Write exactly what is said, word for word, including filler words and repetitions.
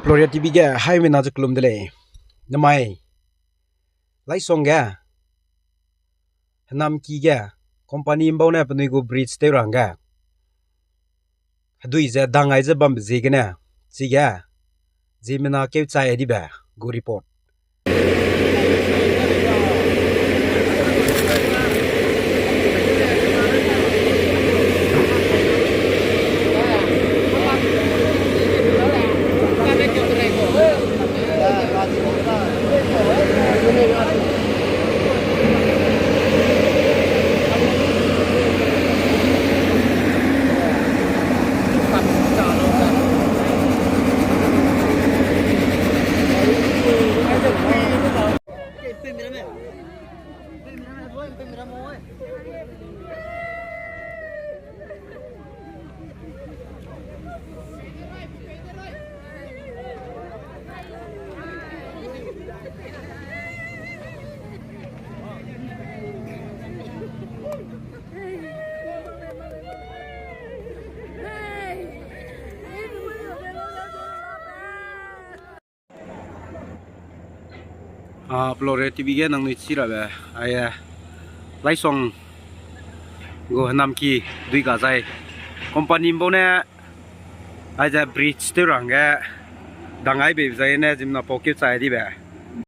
Gloria T V ge haimena ze kelum de lei. Namai, Laisong ge, Henamki ge, company mbau ne penui gu bridge tew ra hangge hedui ze dang ai ze bambe ziegene, chige, ziemmena keu chai dibe gu report. A, Gloria T V ge nangnui chi rabe, aie, Laisong gu Henamki dui ga zai. Company mbau ne, aize bridge tew ra hangge, dang ai beibe zai ne ziemmena pau keu chai dibe.